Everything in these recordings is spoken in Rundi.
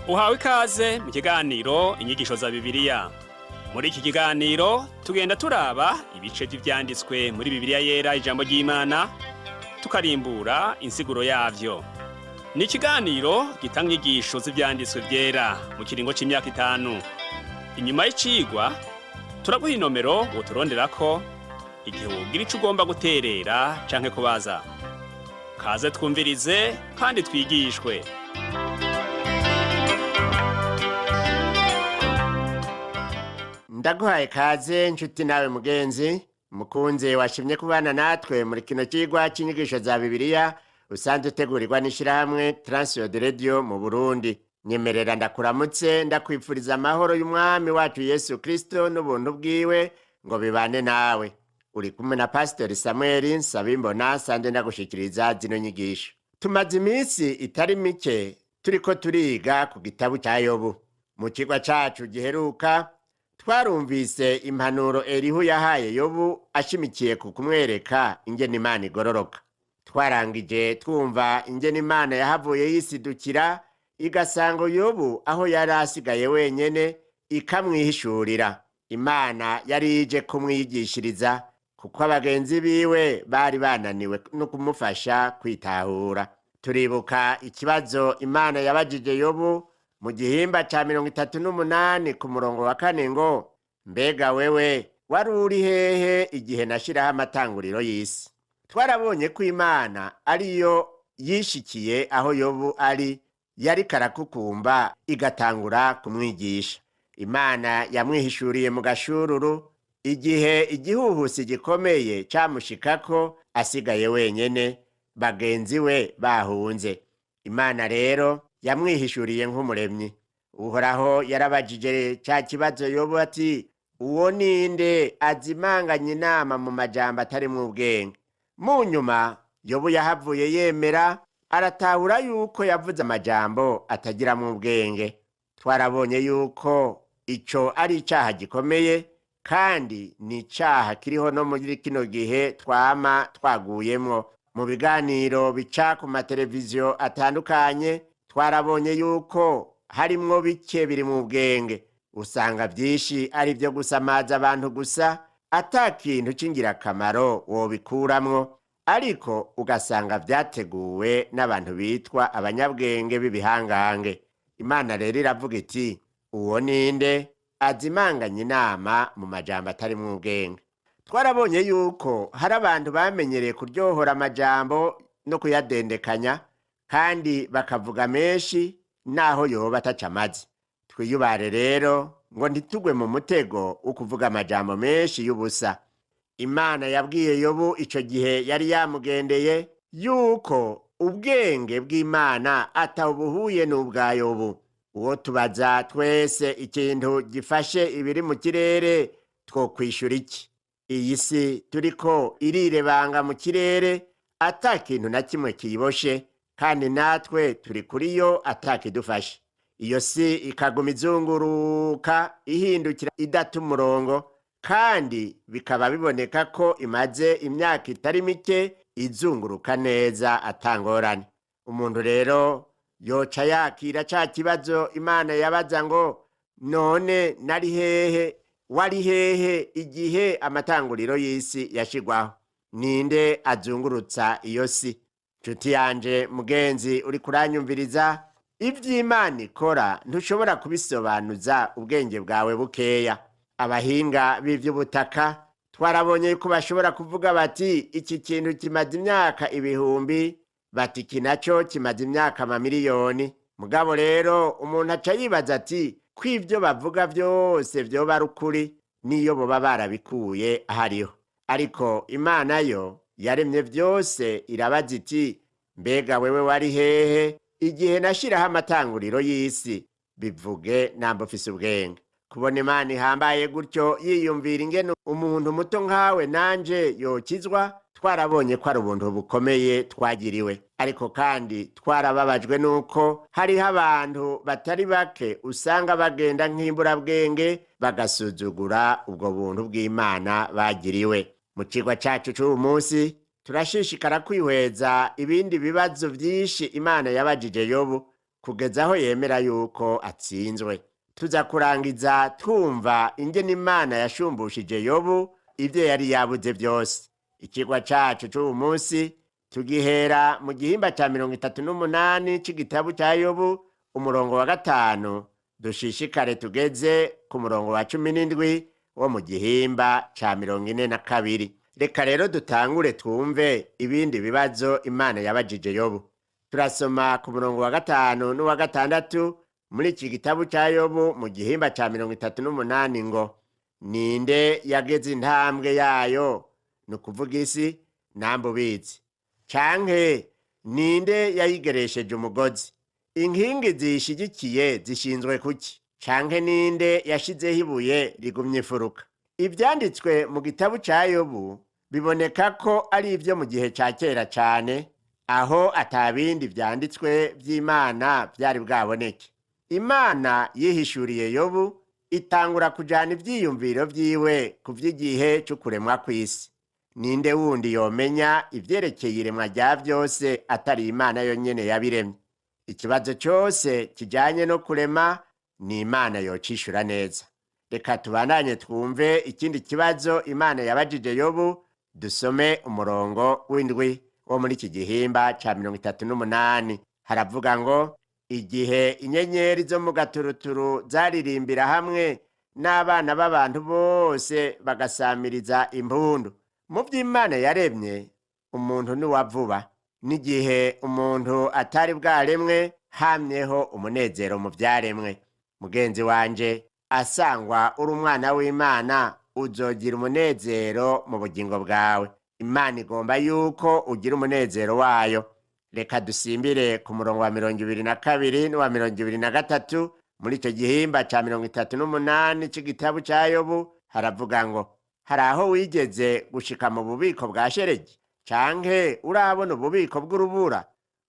Uhawe ikaze mu kiganiro Inyigisho za Bibiliya. Muri iki kiganiro tugenda turaba ibice vy'ivyanditswe muri Bibiliya Yera, ijambo ry'Imana, tukarimbura insiguro yavyo. Ni ikiganiro gitanga inyigisho z'ivyanditswe vyera mu kiringo c'imyaka 5. Inyuma y'icigwa turaguha inomero woturonderako igihe wogira ico ugomba guterera canke kubaza. Kaze twumvirize kandi twigishwe. Ndaguhaye kaze nshuti nawe mugenzi mukunzi washimye kubana natwe muri kino cigwa c'inyigisho za Bibiliya usanzwe utegurirwa n'ishirahamwe Transworld Radio mu Burundi. Nyemerera ndakuramutse, ndakwipfuriza amahoro y'Umwami wacu Yesu Kristo n'ubuntu bwiwe ngo bibane nawe. Uri kumwe na Pasiteri Samuel Nsabimbona, sanzwe ndagushikiriza zino nyigisho. Tumaze iminsi itari mike turiko turiga ku gitabo ca Yobu. Mu cigwa cacu giheruka twarumvise impanuro Elihu yahaye Yobu ashimikiye ku kumwereka ingene Imana igororoka. Twarangije twumva ingene Imana yahavuye yisidukira igasanga Yobu aho yari asigaye wenyene, ikamwihishurira. Imana yari ije kumwigishiriza kuko abagenzi biwe bari bananiwe no kumufasha kwitahura. Turibuka ikibazo Imana yabajije Yobu mu gihimba ca 38 ku murongo wa 4 ngo: "Mbega wewe wari uri hehe igihe nashiraho amatanguriro y'isi?" Twarabonye ko Imana ariyo yishikiye aho Yobu ari, yariko arakukumba, igatangura kumwigisha. Imana yamwihishuriye mu gashururu igihe igihuhusi gikomeye camushikako asigaye wenyene, bagenzi we bahunze. Imana rero yamwihishuriye nk'umuremyi. Uhoraho yarabajije ca kibazo Yobu ati: "Uwo ninde azimanganya inama mu majambo atarimwo ubwenge?" Mu nyuma Yobu yahavuye yemera, aratahura yuko yavuze amajambo atagiramwo ubwenge. Twarabonye yuko ico ari icaha gikomeye, kandi ni icaha kiriho no muri kino gihe twama twaguyemwo. Mu biganiro bica ku mateleviziyo atandukanye twarabonye yuko harimwo bike biri mu bwenge, usanga vyinshi ari vyo gusamaza abantu gusa, ata kintu c'ingirakamaro wobikuramwo, ariko ugasanga vyateguwe n'abantu bitwa abanyabwenge b'ibihangange. Imana rero iravuga iti: "Uwo ninde azimanganya inama mu majambo atarimwo ubwenge?" Twarabonye yuko hari abantu bamenyereye kuryohora amajambo no kuyadendekanya, kandi bakavuga menshi naho yoba ataca amazi. Twiyubare rero ngo ntitugwe mu mutego wo kuvuga amajambo menshi y'ubusa. Imana yabwiye Yobu ico gihe yari yamugendeye yuko ubwenge bw'Imana atawubuhuye n'ubwa Yobu. Uwo tubaza twese ikintu gifashe ibiri mu kirere, twokwishura iki? Iyi si turiko irirebanga mu kirere ata kintu na kimwe kiyiboshe, kandi natwe turi kuri yo atakidufashe. Iyo si ikaguma izunguruka, ihindukira idata umurongo, kandi bikaba biboneka ko imaze imyaka itari mike izunguruka neza atangorane. Umuntu rero yoca yakira ca kibazo Imana yabaza ngo: "None nari hehe, wari hehe igihe amatanguriro y'isi yashigwaho? Ninde azungurutsa iyo si?" Nshuti yanje mugenzi uri kuranyumviriza, ivy'Imana ikora ntushobora kubisobanuza ubwenge bwawe bukeya. Abahinga b'ivy'ubutaka twarabonye yuko bashobora kuvuga bati: "Iki kintu kimaze imyaka ibihumbi", bati: "Iki naco kimaze imyaka amamiliyoni". Mugabo rero umuntu aca yibaza ati: "Ko ivyo bavuga vyose vyoba ari ukuri, niyo boba barabikuye ahariho?" Ariko Imana yo yaremye vyose irabaza iti: "Mbega wewe wari hehe igihe nashiraho amatanguriro y'isi? Bivuge namba ufise ubwenge." Kubona Imana ihambaye gutyo yiyumvira ingene umuntu muto nkawe nanje yokizwa, twarabonye ko ari ubuntu bukomeye twagiriwe. Ariko kandi twarababajwe n'uko hariho abantu batari bake usanga bagenda nk'imburabwenge, bagasuzugura ubwo buntu bw'Imana bagiriwe. Mu cigwa cacu c'uwu munsi turashishikara kwihweza ibindi bibazo vyinshi Imana yabajije Yobu. kugeza aho yemera yuko atsinzwe. Tuza kurangiza twumva ingene Imana yashumbushije Yobu ibyo yari yabuze byose. Ikigwa cacu c'uwu munsi tugihera mu gihimba ca 38 c'igitabu ca Yobu, umurongo wa 5, dushishikare tugeze ku murongo wa 17 wo mu gihimba ca 42. Reka rero dutangure twumve ibindi bibazo Imana yabajije Yobu. Turasoma ku murongo wa 5 n'uwa 6 muri iki gitabu ca Yobu mu gihimba ca 38 ngo: ninde yageze intambwe yayo, ni ukuvuga isi, nambe ubizi? Canke ninde yayigeresheje umugozi? Inkingi ziyishigikiye zishinzwe kuki? Canke ninde yashizeho ibuye rigumye ifuruka? Ivyanditswe mu gitabu ca Yobu biboneka ko ari ivyo mu gihe ca kera cane, aho atabindi vyanditswe vy'Imana vyari bwaboneke. Imana yihishuriye Yobu, itangura kujana ivyiyumviro vyiwe ku vy'igihe c'ukuremwa kw'isi. Ninde wundi yomenya ivyerekeye iremwa rya vyose atari Imana yonyene yabiremye? Ikibazo cose kijanye no kurema ni Imana yocishura neza. Reka tubandanye twumve ikindi kibazo Imana yabajije Yobu. Dusome umurongo w'7 wo muri iki gihimba ca 38. Haravuga ngo: igihe inyenyeri zo mu gaturuturu zaririmbira hamwe n'abana b'abantu bose bagasamiriza impundu. Mu vy'Imana yaremye, umuntu ni wa vuba. N'igihe umuntu atari bwaremwe, hamyeho umunezero mu vyaremwe. Mugenzi wanje, asangwa uri umwana w'Imana, uzogira umunezero mu bugingo bwawe. Imana igomba yuko ugira umunezero wayo. Reka dusimbire ku murongo wa 22 n'uwa 23 muri ico gihimba ca 38 c'igitabu ca Yobu. Haravuga ngo: hari aho wigeze gushika mu bubiko bwa sheregi, canke urabona ububiko bw'urubura,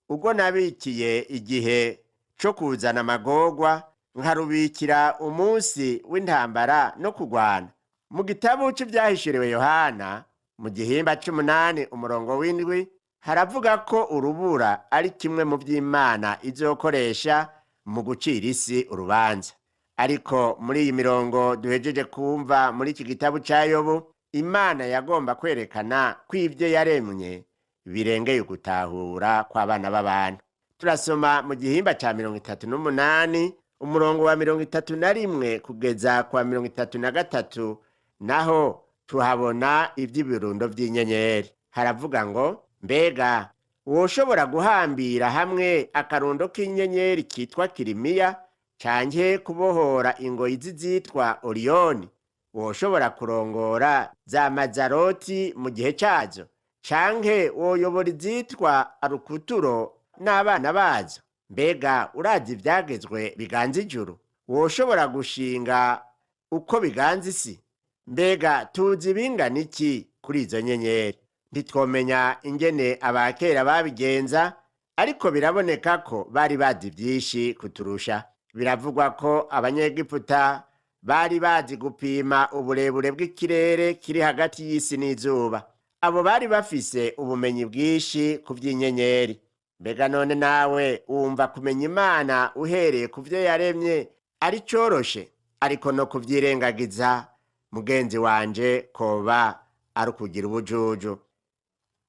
ubwo nabikiye igihe co kuzana amagorwa, nkarubikira umunsi w'intambara no kugwana? Mu gitabu c'ivyahishuriwe Yohana, mu gihimba c'8 umurongo w'7, haravuga ko urubura ari kimwe mu vy'Imana izokoresha mu gucira isi urubanza. Ariko muri iyi mirongo duhejeje kumva muri iki gitabu ca Yobu, Imana yagomba kwerekana ko ivyo yaremye birengeye ugutahura kw'abana b'abantu. Turasoma mu gihimba ca 38 umurongo wa 31 kugeza kwa 33, naho tuhabona ivy'ibirundo vy'inyenyeri. Haravuga ngo: mbega woshobora guhambira hamwe akarundo k'inyenyeri kitwa Kirimiya, canke kubohora ingoyi z'izitwa Oriyoni? Woshobora kurongora za Mazaroti mu gihe cazo, canke woyobora izitwa Arukuturo n'abana bazo? Mbega urazi ivyagezwe biganza ijuru? Woshobora gushinga uko biganza isi? Mbega tuzi bingana iki kuri izo nyenyeri? Ntitwomenya ingene abakera babigenza, ariko biraboneka ko bari bazi vyinshi kuturusha. Biravugwa ko Abanyegiputa bari bazi gupima uburebure bw'ikirere kiri hagati y'isi n'izuba. Abo bari bafise ubumenyi bwinshi ku vy'inyenyeri. Mbega none nawe wumva kumenya Imana uhereye ku vyo yaremye ari coroshe? Ariko no kuvyirengagiza, mugenzi wanje, koba ari ukugira ubujuju.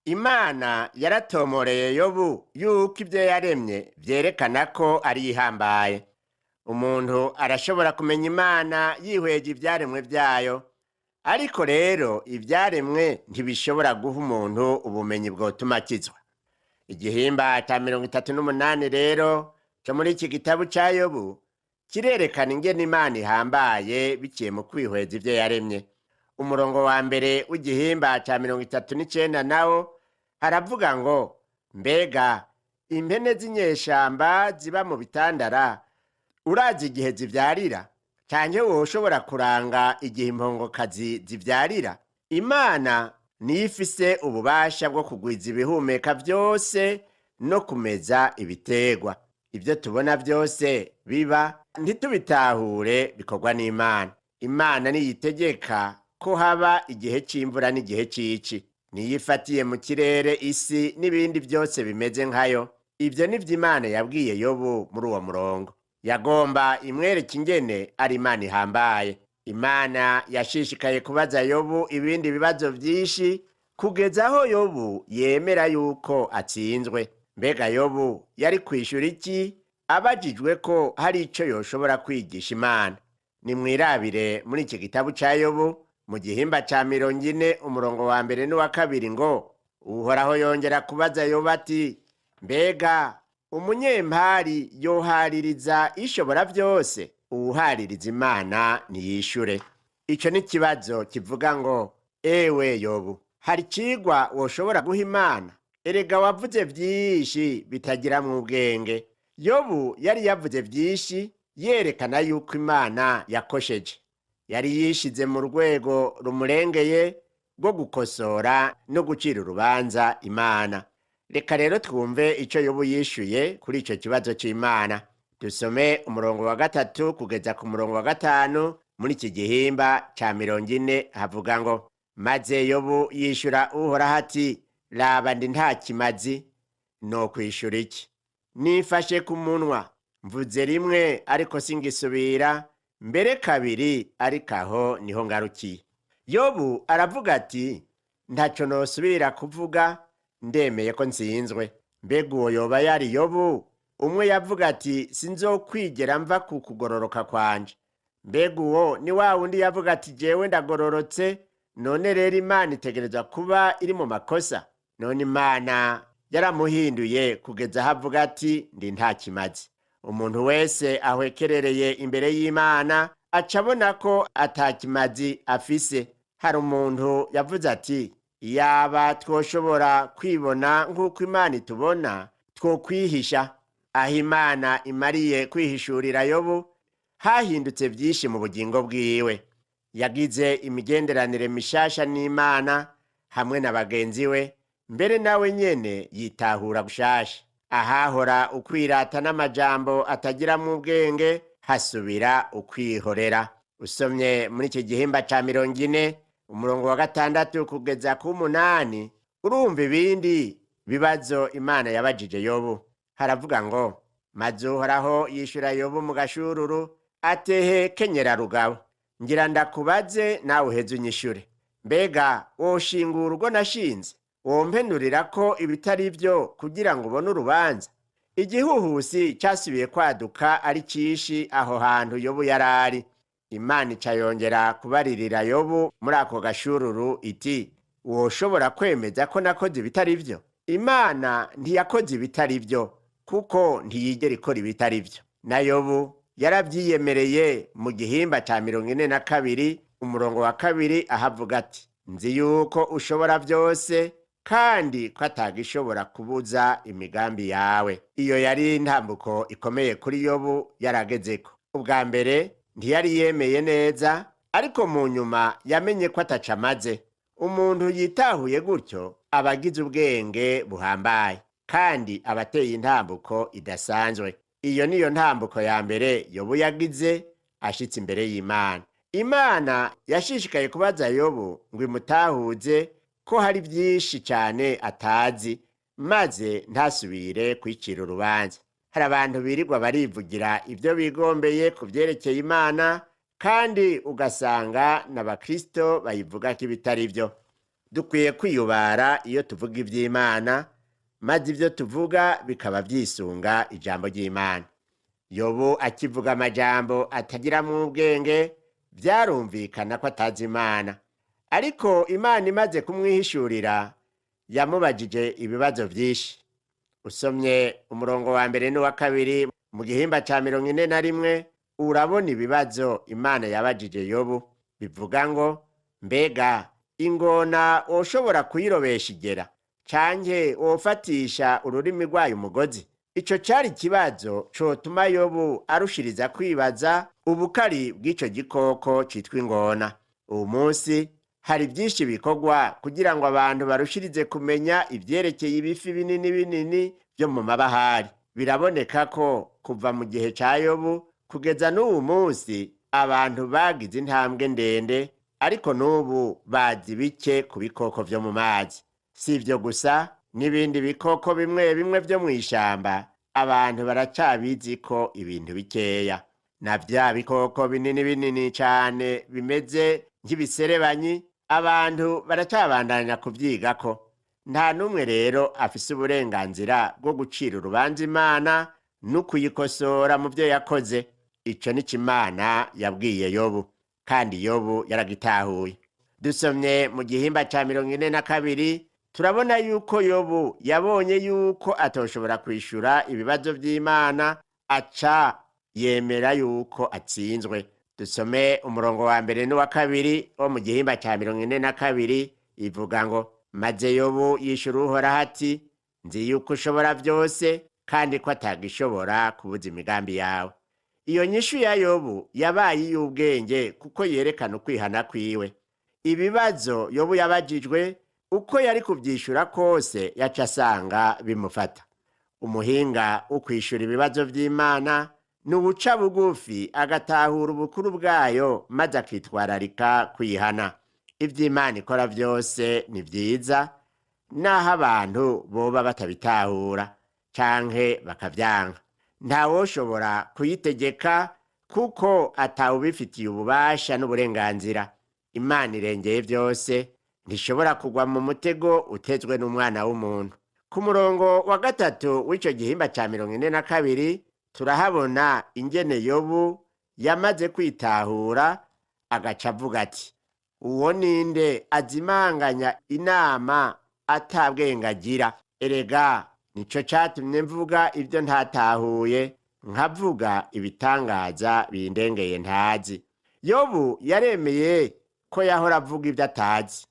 Imana yaratomoreye Yobu yuko ivyo yaremye vyerekana ko ari ihambaye. Umuntu arashobora kumenya Imana yihweje ivyaremwe vyayo, ariko rero ivyaremwe ntibishobora guha umuntu ubumenyi bwotuma akizwa. Igihimba ca 38 rero co muri iki gitabu ca Yobu kirerekana ingene Imana ihambaye biciye mu kwihweza ivyo yaremye. Umurongo wa 1 w'igihimba ca 39 nawo haravuga ngo: mbega impene z'inyeshamba ziba mu bitandara, urazi igihe zivyarira? Canke woshobora kuranga igihe impongokazi zivyarira? Imana niyo ifise ububasha bwo kugwiza ibihumeka vyose no kumeza ibiterwa. Ivyo tubona vyose biba ntitubitahure bikorwa n'Imana. Imana niyitegeka ko haba igihe c'imvura n'igihe c'ici. Niyo ifatiye mu kirere isi n'ibindi vyose bimeze nkayo. Ibyo ni byo Imana yabwiye Yobu muri uwo murongo. Yagomba imwereka ingene ari Imana ihambaye. Imana yashishikaye kubaza Yobu ibindi bibazo byinshi kugeza aho Yobu yemera yuko atsinzwe. Mbega Yobu yari kwishura iki abajijwe ko hari ico yoshobora kwigisha Imana? Nimwirabire muri iki gitabo ca Yobu mu gihimba ca 40 umurongo wa mbere n'uwa kabiri ngo: Uhoraho yongera kubaza Yobu ati: mbega umunyempari yohaririza Ishobora byose? Uwuhaririza Imana ntiyishure. Ico ni ikibazo kivuga ngo: ewe Yobu, hari icigwa woshobora guha Imana? Erega wavuze vyinshi bitagiramwo ubwenge. Yobu yari yavuze vyinshi yerekana yuko Imana yakosheje. Yari yishize mu rwego rumurengeye rwo gukosora no gucira urubanza Imana. Reka rero twumve ico Yobu yishuye kuri ico kibazo c'Imana. Dusome umurongo wa 3 kugeza ku murongo wa 5 muri iki gihimba ca 40, havuga ngo: maze Yobu yishura Uhoraho ati: raba ndi nta kimazi, no kwishura iki? Nifashe ku munwa, mvuze rimwe ariko singisubira, mbere kabiri ariko aho niho ngarukiye. Yobu aravuga ati: ntaco nosubira kuvuga, ndemeye ko nsinzwe. Mbega uwo yoba yari Yobu umwe yavuga ati: sinzokwigera mva ku kugororoka kwanje? Mbega uwo ni wa wundi yavuga ati: jewe ndagororotse, none rero Imana itegerezwa kuba iri mu makosa? None Imana yaramuhinduye kugeza aho avuga ati: ndi nta kimazi. Umuntu wese ahwekerereye imbere y'Imana aca abona ko ata kimazi afise. Hari umuntu yavuze ati: iyaba twoshobora kwibona nk'uko Imana itubona, twokwihisha. Aho Imana imariye kwihishurira Yobu, hahindutse byinshi mu bugingo bwiwe. Yagize imigenderanire mishasha n'Imana hamwe na bagenzi we, mbere nawe nyene yitahura gushasha. Ahahora ukwirata n'amajambo atagiramwo ubwenge, hasubira ukwihorera. Usomye muri iki gihimba ca 40 umurongo wa 6 kugeza ku 8, urumva ibindi bibazo Imana yabajije Yobu. Haravuga ngo: maze Uhoraho yishura Yobu mu gashururu atehe kenyera rugabo, ngira ndakubaze nawe uheze unyishure. Mbega woshingura urugo nashinze? Wompenurira ko ibitari byo kugira ngo ubone urubanza? Igihuhusi cyasubiye kwaduka ari cishi aho hantu Yobu yarari. Imana ica yongera kubaririra Yobu muri ako gashururu iti: woshobora kwemeza ko nakoze ibitari byo? Imana ntiyakoze ibitari byo, kuko ntiyigera ikora ibitari byo. Na Yobu yarabyiyemereye mu gihimba ca 42 umurongo wa 2, ahavuga ati: nzi yuko ushobora byose kandi ko atagishobora kubuza imigambi yawe. Iyo yari intambuko ikomeye kuri Yobu yaragezeko. Ubwa mbere ntiyari yemeye neza, ariko mu nyuma yamenye ko ataca amaze. Umuntu yitahuye gutyo aba agize ubwenge buhambaye kandi aba ateye intambuko idasanzwe. Iyo niyo ntambuko ya mbere Yobu yagize ashitse imbere y'Imana. Imana yashishikaye kubaza Yobu ngo imutahuze ko hari byinshi cyane atazi, maze ntasubire kwicira urubanza. Hari abantu birirwa barivugira ibyo bigombeye ku byerekeye Imana, kandi ugasanga n'abakristo bayivuga ko ibitari byo. Dukwiye kwiyubara iyo tuvuga iby'Imana, maze ibyo tuvuga bikaba byisunga ijambo ry'Imana. Yobu akivuga amajambo atagiramo ubwenge, byarumvikana ko atazi Imana. Ariko Imana imaze kumwihishurira, yamubajije ibibazo byinshi. Usomye umurongo wa 1 n'uwa 2 mu gihimba ca 41, urabona ibibazo Imana yabajije Yobu bivuga ngo: mbega ingona woshobora kuyirobesha igera, canke wofatisha ururimi rwayo umugozi? Ico cari ikibazo cotuma Yobu arushiriza kwibaza ubukari bw'ico gikoko citwa ingona. Uwu munsi hari byinshi bikorwa kugira ngo abantu barushirize kumenya ivyerekeye ibifi binini binini byo mu mabahari. Biraboneka ko kuva mu gihe ca Yobu kugeza n'uwu munsi abantu bagize intambwe ndende, ariko n'ubu bazi bike ku bikoko vyo mu mazi. Si ivyo gusa, N'ibindi bikoko bimwe bimwe vyo mw'ishamba abantu baracabizi ko ibintu bikeya. Na vya bikoko binini binini cane bimeze nk'ibiserebanyi abantu baracabandanya kuvyigako. Nta n'umwe rero afise uburenganzira bwo gucira urubanza Imana no kuyikosora mu vyo yakoze. Ico nico Imana yabwiye Yobu, kandi Yobu yaragitahuye. Dusomye mu gihimba ca 42, turabona yuko Yobu yabonye yuko atoshobora kwishura ibibazo vy'Imana, aca yemera yuko atsinzwe. Dusome umurongo wa mbere n'uwa kabiri wo mu gihimba ca 42, ivuga ngo: maze Yobu yishura Uhoraho ati: nzi yuko ushobora vyose, kandi ko atagishobora kubuza imigambi yawe. Iyo nyishu ya Yobu yabaye iy'ubwenge kuko yerekana ukwihana kwiwe. Ibibazo Yobu yabajijwe, uko yari kuvyishura kose yaca asanga bimufata. Umuhinga wo kwishura ibibazo vy'Imana ni uwuca bugufi agatahura ubukuru bwayo, maze akitwararika kwihana. Ivy'Imana ikora vyose ni vyiza, naho abantu boba batabitahura canke bakavyanka. Ntawoshobora kuyitegeka kuko atawubifitiye ububasha n'uburenganzira. Imana irengeye vyose, ntishobora kugwa mu mutego utezwe n'umwana w'umuntu. Ku murongo wa gatatu w'ico gihimba ca 42, turahabona ingene Yobu yamaze kwitahura, agaca avuga ati: uwo ninde azimanganya inama atabwenge agira? Erega nico catumye mvuga ibyo ntatahuye, nkavuga ibitangaza bindengeye ntazi. Yobu yaremeye ko yahora avuga ibyo atazi.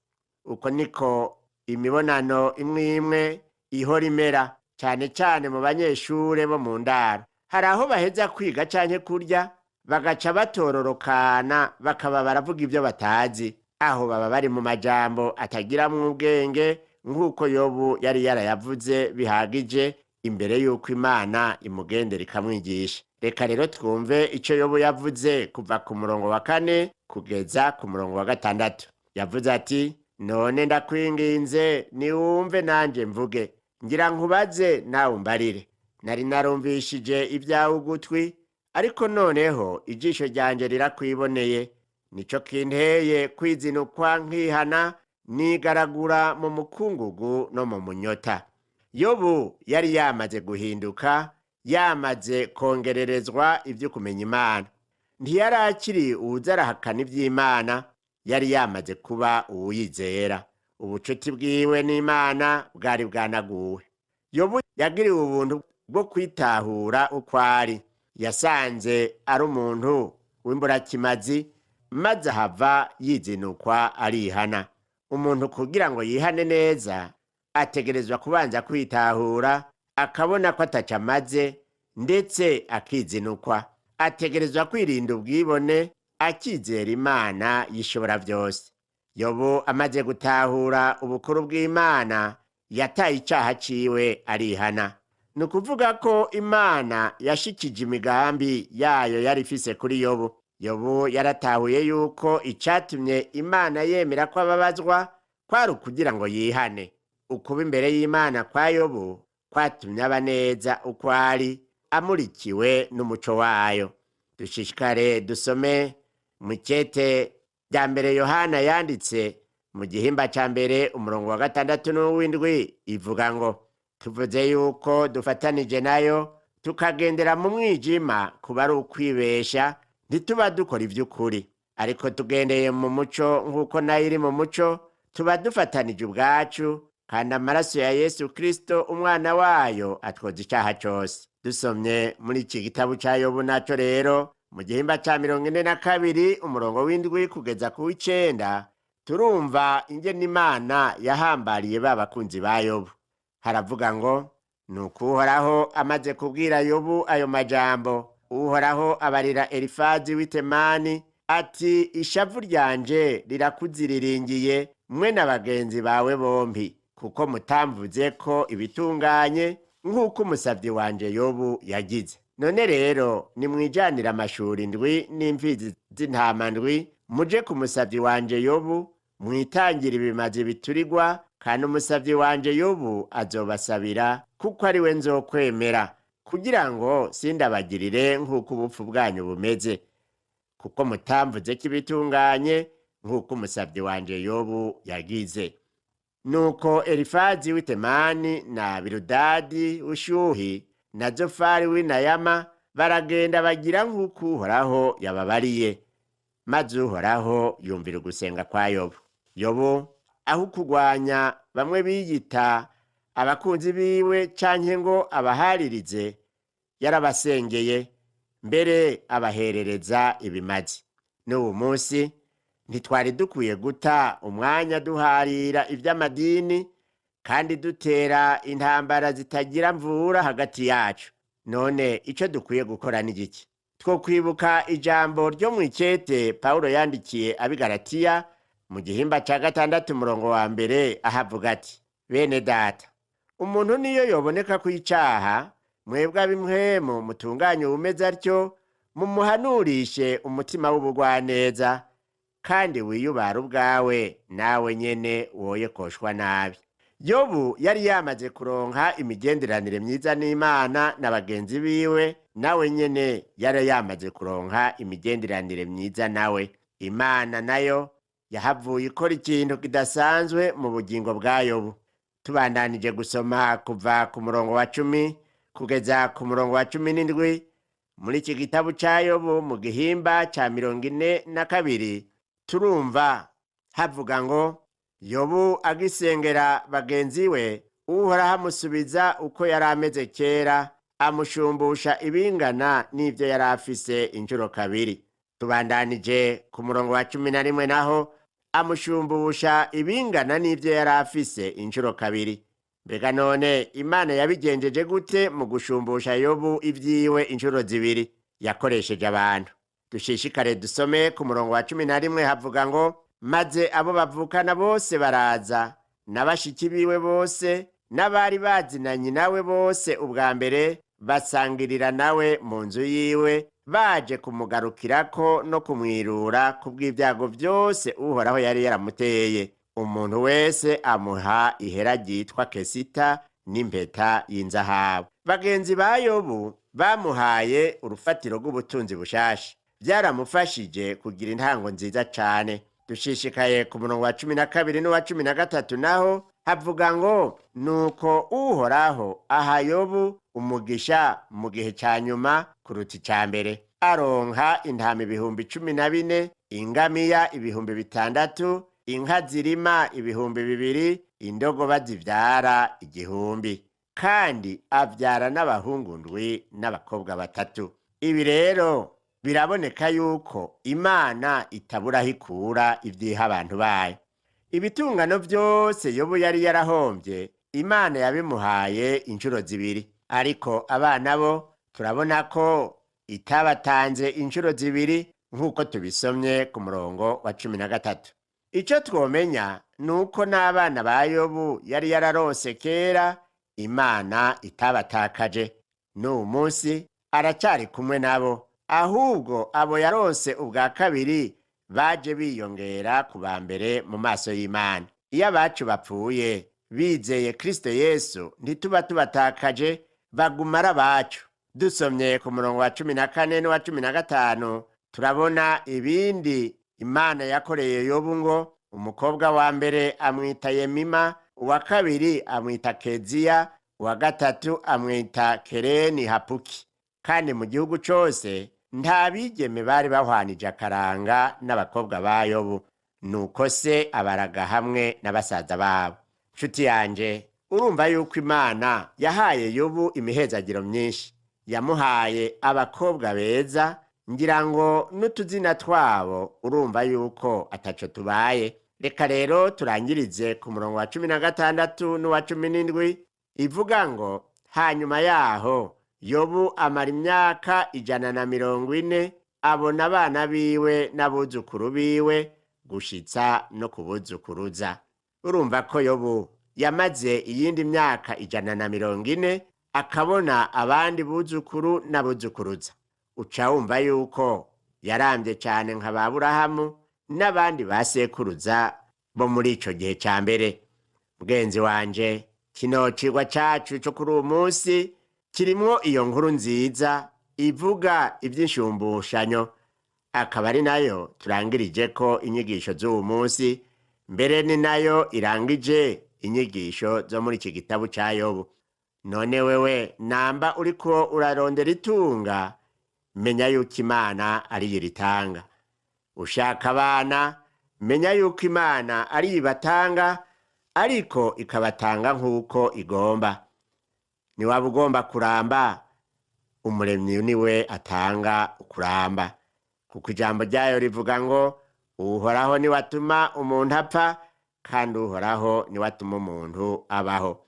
Uko niko imibonano imwe imwe ihora imera, cane cane mu banyeshure bo mu ndaro. Hari aho baheza kwiga canke kurya, bagaca batororokana, bakaba baravuga ibyo batazi. Aho baba bari mu majambo atagiramwo ubwenge, nk'uko Yobu yari yarayavuze bihagije imbere y'uko Imana imugendera ikamwigisha. Reka rero twumve ico Yobu yavuze kuva ku murongo wa kane kugeza ku murongo wa gatandatu. Yavuze ati: none ndakwinginze niwumve nanje mvuge, ngira nkubaze nawe umbarire. Nari narumvishije ibyawe ugutwi, ariko noneho ijisho ryanje rirakwiboneye. Nico kinteye kwizinukwa nkihana, nigaragura mu mukungugu no mu munyota. Yobu yari yamaze guhinduka, yamaze kongererezwa ibyo kumenya Imana. Ntiyari akiri uwuza arahakana ivy'Imana, yari yamaze kuba uwuyizera. Ubucuti bwiwe n'Imana bwari bwanaguwe. Yobu yagiriwe ubuntu bwo kwitahura uko ari. Yasanze ari umuntu w'imburakimazi, maze ahava yizinukwa arihana. Umuntu kugira ngo yihane neza ategerezwa kubanza kwitahura, akabona ko ataco amaze, ndetse akizinukwa. Ategerezwa kwirinda ubwibone, akizera Imana yishobora vyose. Yobu amaze gutahura ubukuru bw'Imana, yataye icaha ciwe arihana. Ni ukuvuga ko Imana yashikije imigambi yayo yari ifise kuri Yobu. Yobu yaratahuye yuko icatumye Imana yemera ko ababazwa kwari ukugira ngo yihane. Ukuba imbere y'Imana kwa Yobu kwatumye aba neza uko ari, amurikiwe n'umuco wayo. Dushishikare dusome mu ikete rya mbere Yohana yanditse mu gihimba ca mbere umurongo wa gatandatu n'uw'indwi, ivuga ngo: tuvuze yuko dufatanije nayo tukagendera mu mwijima, kuba ari ukwibesha, ntituba dukora ivy'ukuri. Ariko tugendeye mu muco nk'uko nayo iri mu muco, tuba dufatanije ubwacu, kandi amaraso ya Yesu Kristo umwana wayo atwoza icaha cose. Dusomye muri iki gitabo ca Yobu naco rero mu gihimba ca 42 umurongo w'indwi kugeza ku w'icenda, turumva ingene Imana yahambariye ba bakunzi ba Yobu. Haravuga ngo: nuko Uhoraho amaze kubwira Yobu ayo majambo, Uhoraho abarira Elifazi w'i Temani ati: ishavu ryanje rirakuziriringiye mwe na bagenzi bawe bombi, kuko mutamvuze ko ibitunganye nk'uko umusavyi wanje Yobu yagize. None rero nimwijanire amashuri ndwi n'imfizi z'intama ndwi, muje ku musavyi wanje Yobu, mwitangire ibimazi biturirwa. Kandi umusavyi wanje Yobu azobasabira, kuko ari we nzokwemera, kugira ngo sindabagirire nk'uko ubupfu bwanyu bumeze, kuko mutamvuze ko ibitunganye nk'uko umusavyi wanje Yobu yagize. Nuko Elifazi w'i Temani na Biludadi w'Ishuhi na Zofari w'i Nayama baragenda bagira nk'uko Uhoraho yababariye, maze Uhoraho yumvira ugusenga kwa Yobu. Yobu aho kugwanya bamwe biyita abakunzi biwe canke ngo abaharirize, yarabasengeye, mbere abaherereza ibimazi. N'uwu munsi ntitwari dukwiye guta umwanya duharira ivy'amadini kandi dutera intambara zitagira mvura hagati yacu. None ico dukwiye gukora ni giki? Twokwibuka ijambo ryo mw'ikete Pawulo yandikiye ab'i Galatiya mu gihimba ca 6 umurongo wa 1, ahavuga ati: "Bene data, umuntu niyo yoboneka ko icaha, mwebwe ab'impwemu mutunganye uwumeze atyo, mumuhanurishe umutima w'ubugwaneza, kandi wiyubara ubwawe, nawe nyene woye koshwa nabi." Yobu yari yamaze kuronka imigenderanire myiza n'Imana na bagenzi biwe, nawe nyene yari yamaze kuronka imigenderanire myiza nawe. Imana nayo yahavuye ikora ikintu kidasanzwe mu bugingo bwa Yobu. Tubandanije gusoma kuva ku murongo wa 10 kugeza ku murongo wa 17 muri iki gitabo ca Yobu mu gihimba ca 42, turumva havuga ngo: "Yobu agisengera bagenzi we, Uhoraho amusubiza uko yari ameze kera, amushumbusha ibingana n'ivyo yari afise inshuro kabiri." Tubandanije ku murongo wa 11 naho, amushumbusha ibingana n'ivyo yari afise inshuro kabiri. Mbega none Imana yabigenjeje gute mu gushumbusha Yobu ivyiwe inshuro zibiri? Yakoresheje abantu. Dushishikare dusome ku murongo wa 11, havuga ngo: "Maze abo bavukana bose baraza, na bashiki biwe bose, n'abari bazinanye nawe bose ubwa mbere, basangirira nawe mu nzu yiwe, baje kumugarukirako no kumwirura kubw'ibyago byose Uhoraho yari yaramuteye. Umuntu wese amuha ihera ryitwa kesita n'impeta y'inzahabu." Bagenzi ba Yobu bamuhaye urufatiro rw'ubutunzi bushasha, byaramufashije kugira intango nziza cane. Dushishikaye ku murongo wa 12 n'uwa 13 naho havuga ngo: "Nuko Uhoraho aha Yobu umugisha mu gihe ca nyuma kuruta ica mbere, aronka intama 14,000, ingamiya 6000, inka zirima 2000, indogoba zivyara 1000, kandi avyara n'abahungu ndwi n'abakobwa batatu." Ibi rero biraboneka yuko Imana itabura aho ikura ivyiha abantu bayo. Ibitungano vyose Yobu yari yarahombye, Imana yabimuhaye inshuro zibiri, ariko abana bo turabona ko itabatanze inshuro zibiri nk'uko tubisomye ku murongo wa 13. Ico twomenya ni uko n'abana ba Yobu yari yararose kera, Imana itabatakaje. N'uwu munsi aracari kumwe nabo, ahubwo abo yarose ubwa kabiri baje biyongera ku ba mbere mu maso y'Imana. Iyo abacu bapfuye bizeye Kristo Yesu, ntituba tubatakaje, baguma ari abacu. Dusomye ku murongo wa 14 n'uwa 15, turabona ibindi Imana yakoreye Yobu ngo: "Umukobwa wa mbere amwita Yemima, uwa kabiri amwita Keziya, uwa gatatu amwita Kereni Hapuki. Kandi mu gihugu cose nta bigeme bari bahwanije akaranga n'abakobwa ba Yobu. Nuko se abaraga hamwe na basaza babo." Nshuti yanje, urumva yuko Imana yahaye Yobu imihezagiro myinshi. Yamuhaye abakobwa beza, ngira ngo n'utuzina twabo urumva yuko ataco tubaye. Reka rero turangirize ku murongo wa 16 n'uwa 17, ivuga ngo: "Hanyuma yaho Yobu amara imyaka 140, abona abana biwe n'abuzukuru biwe gushitsa no kubuzukuruza." Urumva ko Yobu yamaze iyindi myaka 140 akabona abandi buzukuru n'abuzukuruza. Uca wumva yuko yarambye cane nka ba Burahamu n'abandi ba sekuruza bo muri ico gihe ca mbere. Mugenzi wanje, kino cigwa cacu co kuri uwu munsi kirimwo iyo nkuru nziza ivuga ivy'inshumbushanyo, akaba ari nayo turangirije ko inyigisho z'uwu munsi, mbere ni nayo irangije inyigisho zo muri iki gitabo ca Yobu. None wewe namba uriko urarondera itunga, menya yuko Imana ariyo iritanga. Ushaka abana, menya yuko Imana ariyo ibatanga, ariko ikabatanga nk'uko igomba. Niwaba ugomba kuramba, Umuremyi niwe atanga ukuramba, kuko ijambo ryayo rivuga ngo: Uhoraho niwe atuma umuntu apfa, kandi Uhoraho niwe atuma umuntu abaho.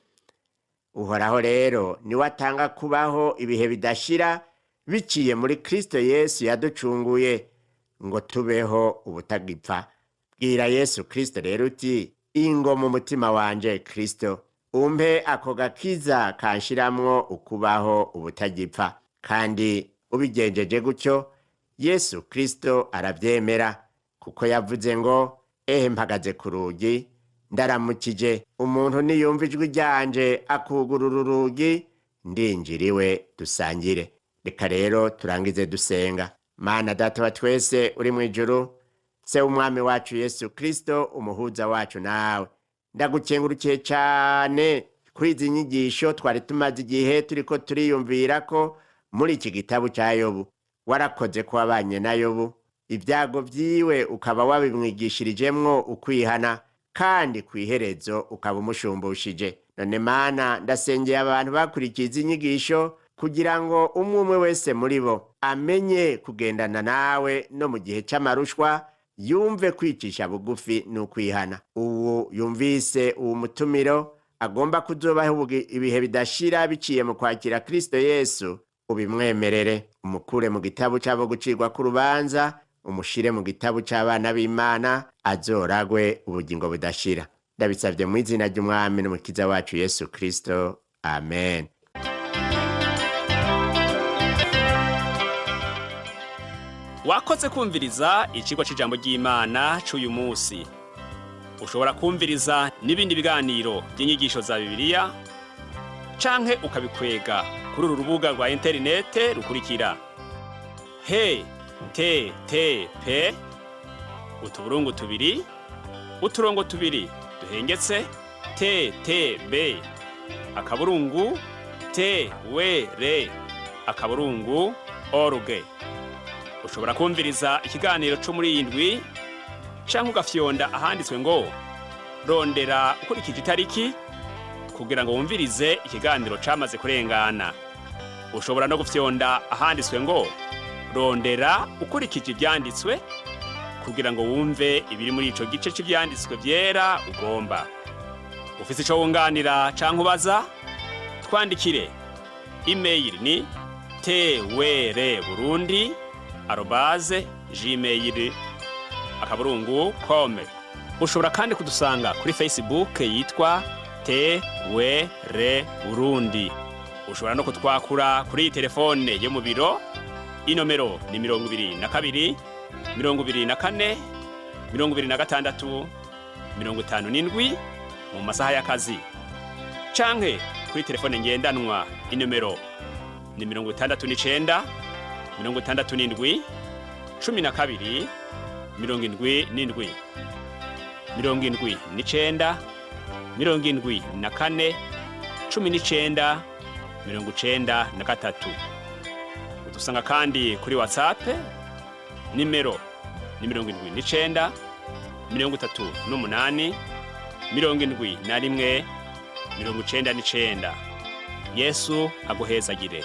Uhoraho rero niwe atanga kubaho ibihe bidashira biciye muri Kristo Yesu yaducunguye ngo tubeho ubutagipfa. Bwira Yesu Kristo rero uti: ingo mu mutima wanje Kristo, umpe ako gakiza kanshiramwo ukubaho ubutagipfa. Kandi ubigenjeje gutyo, Yesu Kristo aravyemera, kuko yavuze ngo: ehe mpagaze ku rugi ndaramukije, umuntu niyumva ijwi ryanje akugurura urugi, ndinjiriwe dusangire. Reka rero turangize dusenga. Mana Data wa twese uri mu ijuru, Se w'Umwami wacu Yesu Kristo, umuhuza wacu nawe, ndagukengurukiye cane kuri izi nyigisho twari tumaze igihe turiko turiyumvira ko muri iki gitabo ca Yobu. Warakoze ko wabanye na Yobu, ibyago vyiwe ukaba wabimwigishirijemwo ukwihana, kandi kw'iherezo ukaba umushumbushije. None Mana, ndasengeye abantu bakurikiye izi nyigisho kugira ngo umwe umwe wese muri bo amenye kugendana nawe no mu gihe c'amarushwa, yumve kwicisha bugufi n'ukwihana. Ubu yumvise uwo mutumiro agomba kuzobaho ibihe bidashira biciye mu kwakira Kristo Yesu, ubimwemerere, umukure mu gitabo c'abo gucirwa k'urubanza, umushire mu gitabo c'abana b'Imana, azoragwe ubugingo budashira. Ndabisabye mu izina ry'Umwami n'Umukiza wacu Yesu Kristo, amen. Wakoze kumviriza icigwa c'ijambo ry'Imana c'uyu munsi. Ushobora kumviriza n'ibindi biganiro by'inyigisho za Bibiliya canke ukabikwega kuri uru rubuga rwa interinete rukurikira: he te te pe utuburungu tubiri uturongo tubiri duhengetse te te be akaburungu te we re akaburungu org. Ushobora kumviriza ikiganiro cyo muri iyi ndwi canke ugafyonda ahanditswe ngo rondera ukurikije itariki kugira ngo wumvirize ikiganiro camaze kurengana. Ushobora no gufyonda ahanditswe ngo rondera ukurikije ivyanditswe kugira ngo wumve ibiri muri ico gice c'ivyanditswe vyera ugomba. Ufise ico wunganira canke ubaza, twandikire. Email ni twrburundi@gmail.com. Ushobora kandi kudusanga kuri Facebook yitwa TWR Burundi. Ushobora no kutwakura kuri iyi telefone yo mu biro, inomero ni 22 24 26 57 mu masaha y'akazi, canke kuri telefone ngendanwa inomero ni 69 67 12 77 79 74 19 93. Udusanga kandi kuri WhatsApp, nimero ni 79 38 71 99. Yesu aguhezagire.